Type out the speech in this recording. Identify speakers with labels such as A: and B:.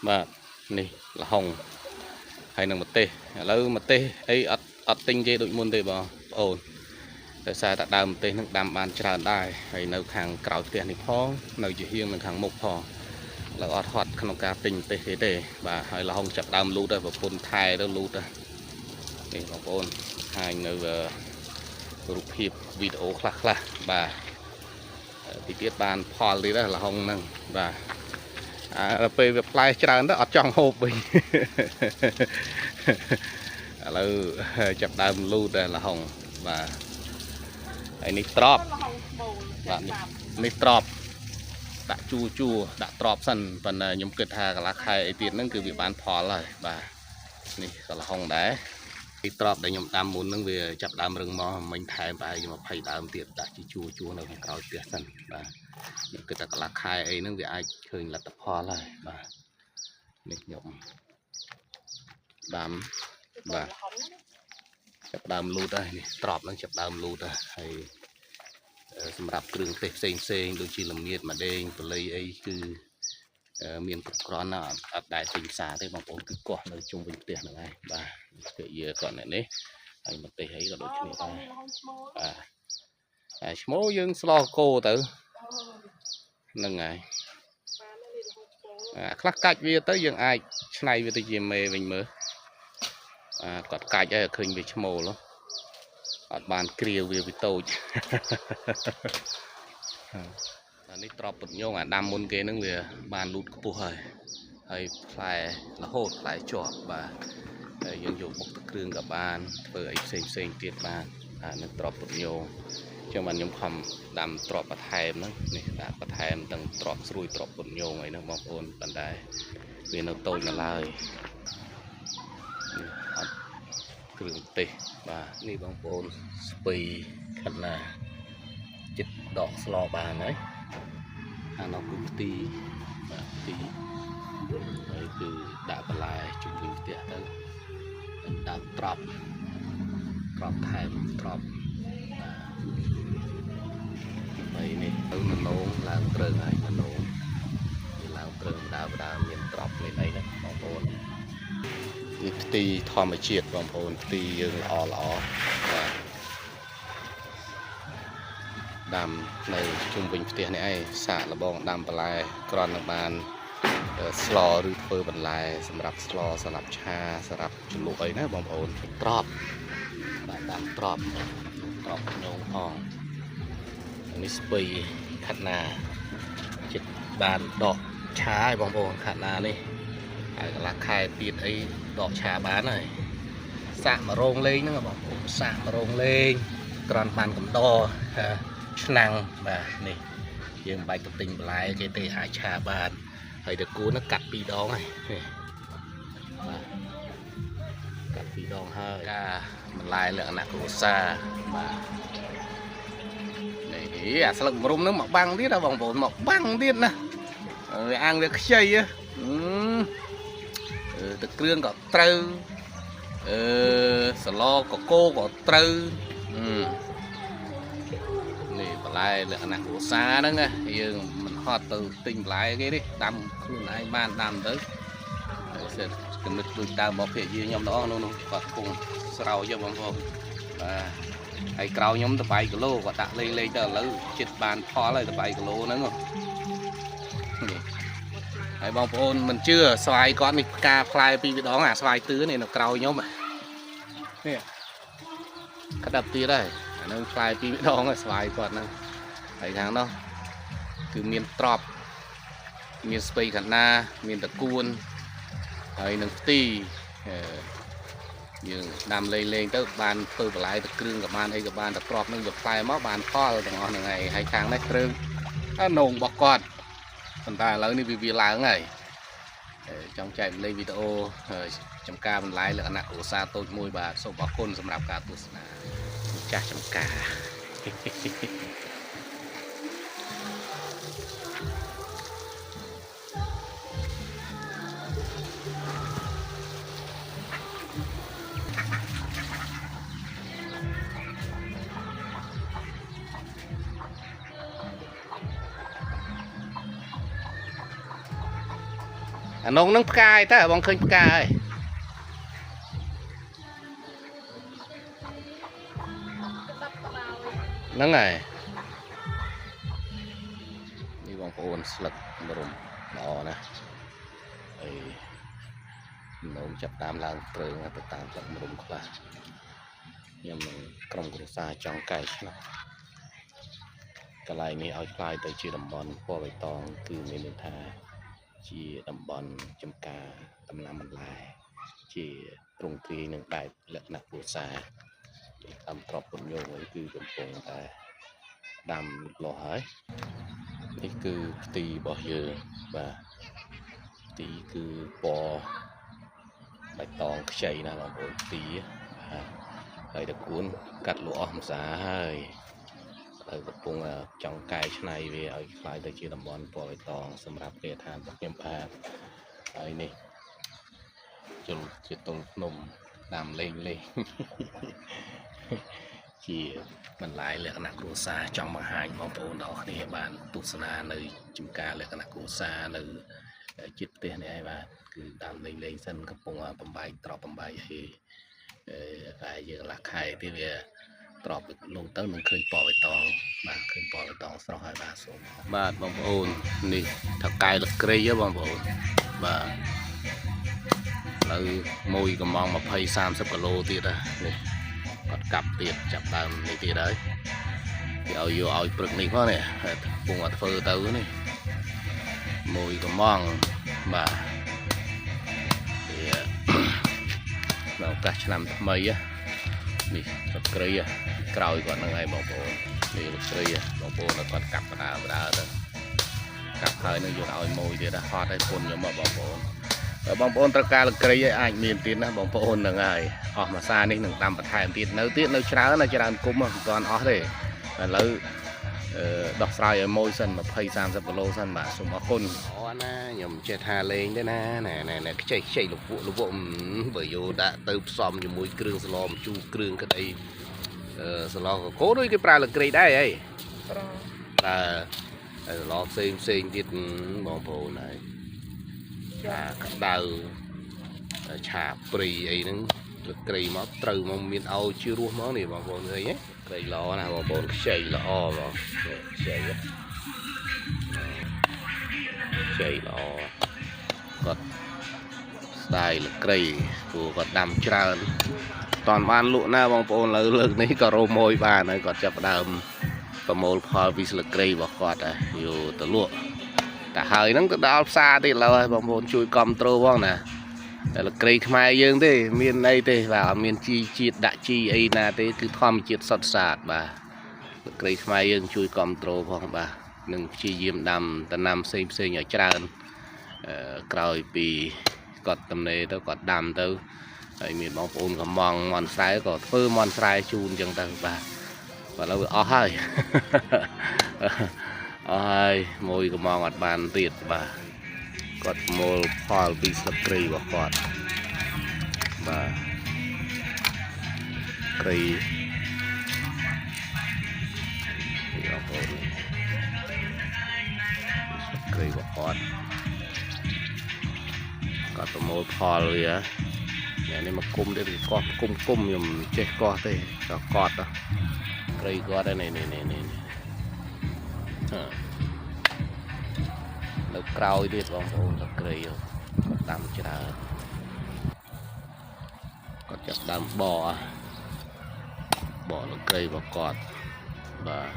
A: បាទនេះលហុងហើយនឹងម្ទេសឥឡូវម្ទេសអីអត់អត់ទិញគេដូចមុនទេបងប្អូនដោយសារតែដើមម្ទេសនឹងដាំបានច្រើនដែរហើយនៅខាងក្រោយផ្ទះនេះផងនៅជាហៀងនៅខាងមុខផងឥឡូវអត់ហត់ក្នុងការទិញម្ទេសគេទេបាទហើយលហុងចាប់ដើមលូតហើយប្រពន្ធថែទៅលូតហើយនេះបងប្អូនហាញនៅរូបភាពវីដេអូខ្លះខ្លះបាទទីទៀតបានផលទៀតហើយលហុងហ្នឹងបាទអាពេលវាផ្លែច្រើនទៅអត់ចង់ហូបវិញឥឡូវចាប់ដើមលូតដែរលហុងបាទហើយនេះត្រប់បាទនេះត្រប់ដាក់ជួជួដាក់ត្រប់សិនប៉ុន្តែខ្ញុំគិតថាកន្លះខែអីទៀតហ្នឹងគឺវាបានផលហើយបាទនេះក៏លហុងដែរនេះត្រប់ដែលខ្ញុំដាំមុនហ្នឹងវាចាប់ដើមរឹងមកមិញថែមប្រហែលជា20ដើមទៀតដាក់ជាជួជួនៅខាងក្រោយផ្ទះសិនបាទខ្ញុំគិតថាកន្លះខែអីហ្នឹងវាអាចឃើញលទ្ធផលហើយបាទនេះខ្ញុំដាំបាទចាប់ដើមលូតហើយនេះត្រប់ហ្នឹងចាប់ដើមលូតហើយសម្រាប់គ្រឿងទេសផ្សេងផ្សេងដូចជាល្មៀតម្ដេងបល័យអីគឺមានគ្រប់គ្រាន់ណាស់អត់ដែលទិញផ្សារទេបងប្អូនគឺកោះនៅជុំវិញផ្ទះហ្នឹងឯងបាទគឺយាគាត់អ្នកនេះហើយម្ទេសអីក៏ដូចគ្នាដែរបាទហើយឈ្មោះយើងស្លគោទៅហ្នឹងហើយអាខ្លះកាច់វាទៅយើងអាចឆ្នៃវាទៅជាមេវិញមើលអាគាត់កាច់ហើយឃើញវាឈ្មោលអត់បានគ្រាវវាវាតូចអានេះត្រប់ពុតញងអាដាំមុនគេហ្នឹងវាបានលូតខ្ពស់ហើយហើយផ្លែរហូតផ្លែជាប់បាទហើយយើងយកបុកទឹកគ្រឿងក៏បានធ្វើអីផ្សេងផ្សេងទៀតបានអានឹងត្រប់ពុតញងចឹងបានខ្ញុំខំដាំត្រប់បន្ថែមហ្នឹងនេះដាក់បន្ថែមទាំងត្រប់ស្រួយត្រប់ពុតញងអីហ្នឹងបងប្អូនប៉ុន្តែវានៅតូចនៅឡើយនេះអត់គ្រឿងទេសបាទនេះបងប្អូនស្ពៃខាត់ណាចិត្តដកស្លបានហើយអានោះគឺផ្ទីបាទផ្ទីហើយគឺដាក់បន្លែជុំវិញផ្ទះទៅដើមត្រប់ត្រប់ថែមត្រប់បាទហើយនេះទៅននងឡើងទ្រើងហើយននងវាឡើងទ្រើងដើមដើមមានត្រប់មានអីហ្នឹងបងប្អូននេះផ្ទីធម្មជាតិបងប្អូនផ្ទីយើងល្អល្អបាទដាំនៅជុំវិញផ្ទះនេះឯងសាកលបងដាំបន្លែគ្រាន់នឹងបានស្លឬធ្វើបន្លែសម្រាប់ស្លសម្រាប់ឆាសម្រាប់ជ្រលក់អីណាបងប្អូនត្រប់បាទដាំត្រប់ត្រប់ញងផងនេះស្ពៃខាត់ណាចិត្តបានដកឆាឲ្យបងប្អូនខាត់ណានេះហើយកន្លះខែទៀតអីដកឆាបានហើយសាកមករោងលេងហ្នឹងបងប្អូនសាកមករោងលេងគ្រាន់បានកំដរឆ្នាំងបាទនេះយើងមិនបាច់ទៅទិញបន្លែគេទេអាចឆាបានហើយតកួនហ្នឹងកាត់2ដងហើយបាទកាត់2ដងហើយការបន្លែលក្ខណៈគ្រួសារបាទនេះអាស្លឹកម្រុំហ្នឹងមកបាំងទៀតណាបងប្អូនមកបាំងទៀតណាវាអាំងវាខ្ចីទឹកគ្រឿងក៏ត្រូវសឡកកោក៏ត្រូវនេះបន្លែលក្ខណៈគ្រួសារហ្នឹងណាយើងមិនហត់ទៅទិញបន្លែគេទេដាំខ្លួនឯងបានដាំទៅហើយសិតគំនិតដូចដើមរបស់ភាគយាខ្ញុំដល់នោះគាត់គង់ស្រោចបងប្អូនបាទហើយក្រោយខ្ញុំតបៃគីឡូគាត់ដាក់លេងលេងទៅឥឡូវចិត្តបានផលហើយតបៃគីឡូហ្នឹងនេះហើយបងប្អូនមិនជឿស្វាយគាត់នេះផ្កាផ្លែពីរដងអាស្វាយទឿនេះនៅក្រោយខ្ញុំនេះក្តាប់ទៀតហើយអានឹងផ្លែពីរដងហើយស្វាយគាត់ហ្នឹងហើយខាងនោះគឺមានត្រប់មានស្ពៃកណ្ណាមានតកួនហើយនឹងផ្ទីយើងដាំលេងលេងទៅបានធ្វើបន្លែទៅគ្រឿងក៏បានអីក៏បានតែត្រប់នឹងវាផ្លែមកបានផលទាំងអស់ហ្នឹងហើយហើយខាងនេះគ្រឿងនងរបស់គាត់ប៉ុន្តែឥឡូវនេះវាឡើងហើយចង់ចែកម្លែកវីដេអូចំការបន្លែលក្ខណៈគ្រួសារតូចមួយបាទសូមអរគុណសម្រាប់ការទស្សនាចាស់ចំការ អានងហ្នឹងផ្កាយតើបងឃើញផ្កាហើយហ្នឹងហើយនេះបងប្អូនស្លឹកម្រុំល្អណាស់ហើយនោមចាប់តាមឡើងទ្រើងទៅតាមស្លឹកម្រុំខ្លះខ្ញុំនឹងក្រុមគ្រួសារចង់កែច្នៃកន្លែងនេះឲ្យក្លាយទៅជាតំបន់ពណ៌បៃតងគឺមានន័យថាជាតំបន់ចំការដំណាំបន្លែជាទ្រង់ទ្រាយនឹងបែបលក្ខណៈគ្រួសារតាមក្របពន្យងអីគឺកំពុងតែដាំលាស់ហើយនេះគឺផ្ទីរបស់យើងបាទផ្ទីគឺពណ៌បៃតងខ្ចីណាបងប្អូនផ្ទីបាទហើយតកួនកាត់លក់អស់ម្សាហើយហើយកំពុងចង់កែច្នៃវាឲ្យក្លាយទៅជាតំបន់ពណ៌បៃតងសម្រាប់គេឋានរបស់ខ្ញុំបាទហើយនេះជលជាតុលភ្នំដាំលេងលេងជាបន្លែលក្ខណៈគ្រួសារចង់បង្ហាញបងប្អូនដល់គ្នាបានទស្សនានៅចំការលក្ខណៈគ្រួសារនៅជាតិផ្ទះនេះឯងបាទគឺដាំលេងលេងសិនកំពុងបំបែកត្រប់បំបែកអីតែយើងកន្លះខែទៀតវាត្រប់លងទៅនឹងឃើញពណ៌បៃតងបាទឃើញពណ៌បៃតងស្រស់ហើយបាទសូមបាទបងប្អូននេះថកែលក្រីហ៎បងប្អូនបាទឥឡូវមួយកំង20 30គីឡូទៀតណានេះគាត់កាប់ទៀតចាប់ដើមនេះទៀតហើយគេឲ្យយកឲ្យព្រឹកនេះផងនេះកំពុងតែធ្វើទៅនេះមួយកំងបាទវានៅឱកាសឆ្នាំថ្មីនេះស្លឹកគ្រៃក្រោយគាត់ហ្នឹងហើយបងប្អូននេះស្លឹកគ្រៃបងប្អូនគាត់កាប់បដាបដាទៅកាប់ហើយនឹងយកឲ្យមួយទៀតហត់ឲ្យពុនខ្ញុំមកបងប្អូនបើបងប្អូនត្រូវការលក្រីឲ្យអាចមានទៀតណាបងប្អូនហ្នឹងហើយអស់មួយសានេះនឹងដាំបន្ថែមទៀតនៅទៀតនៅច្រើនណាច្រើនគុំមិនទាន់អស់ទេឥឡូវដោះស្រាយឲ្យមួយសិន20 30គីឡូសិនបាទសូមអរគុណអូណាខ្ញុំចេះថាលេងទេណាណែណែខ្ចីខ្ចីលវក់លវក់បើយកដាក់ទៅផ្សំជាមួយគ្រឿងស្លម្ជូរគ្រឿងក្តីស្លកកូដូចគេប្រើលក្រីដែរអីប្រើស្លផ្សេងផ្សេងទៀតបងប្អូនហើយអាក្តៅឆាព្រីអីហ្នឹងលក្រីមកត្រូវមកមានឲ្យជារសមកនេះបងប្អូនឃើញទេក្រីល្អណាស់បងប្អូនខ្ចីល្អបងខ្ចីខ្ចីល្អគាត់ស្ដាយលក្រីព្រោះគាត់ដាំច្រើនតន់បានលក់ណាបងប្អូនលើលើកនេះក៏រមយបានហើយគាត់ចាប់ដើមប្រមូលផលពីស្លឹកគ្រៃរបស់គាត់ដែរយកទៅលក់តែហើយហ្នឹងទៅដល់ផ្សារទៀតឡើយបងប្អូនជួយគ្រប់ត្រូលផងណាតែលក្រីខ្មែរយើងទេមានអីទេបាទអត់មានជីជាតិដាក់ជីអីណាទេគឺធម្មជាតិសុទ្ធសាធបាទលក្រីខ្មែរយើងជួយគ្រប់ត្រូលផងបាទនឹងព្យាយាមដាំដំណាំផ្សេងផ្សេងឲ្យច្រើនក្រោយពីគាត់តំណេទៅគាត់ដាំទៅហើយមានបងប្អូនកំងមន់ស្រែក៏ធ្វើមន់ស្រែជូនអញ្ចឹងទៅបាទបាទឥឡូវវាអស់ហើយអស់ហើយមួយកំងអត់បានទៀតបាទគាត់ប្រមូលផលពីស្លឹកគ្រៃរបស់គាត់បាទគ្រៃនេះបងប្អូនស្លឹកគ្រៃរបស់គាត់គាត់ប្រមូលផលវានេះមកគុំទៀតវាកោះគុំគុំខ្ញុំចេះកោះទេក៏កត់គ្រៃគាត់នេះនេះនេះនេះនៅក្រោយទៀតបងប្អូនស្លឹកគ្រៃគាត់ដាំច្រើនគាត់ចាប់ដើមបកលក្រីរបស់គាត់បាទ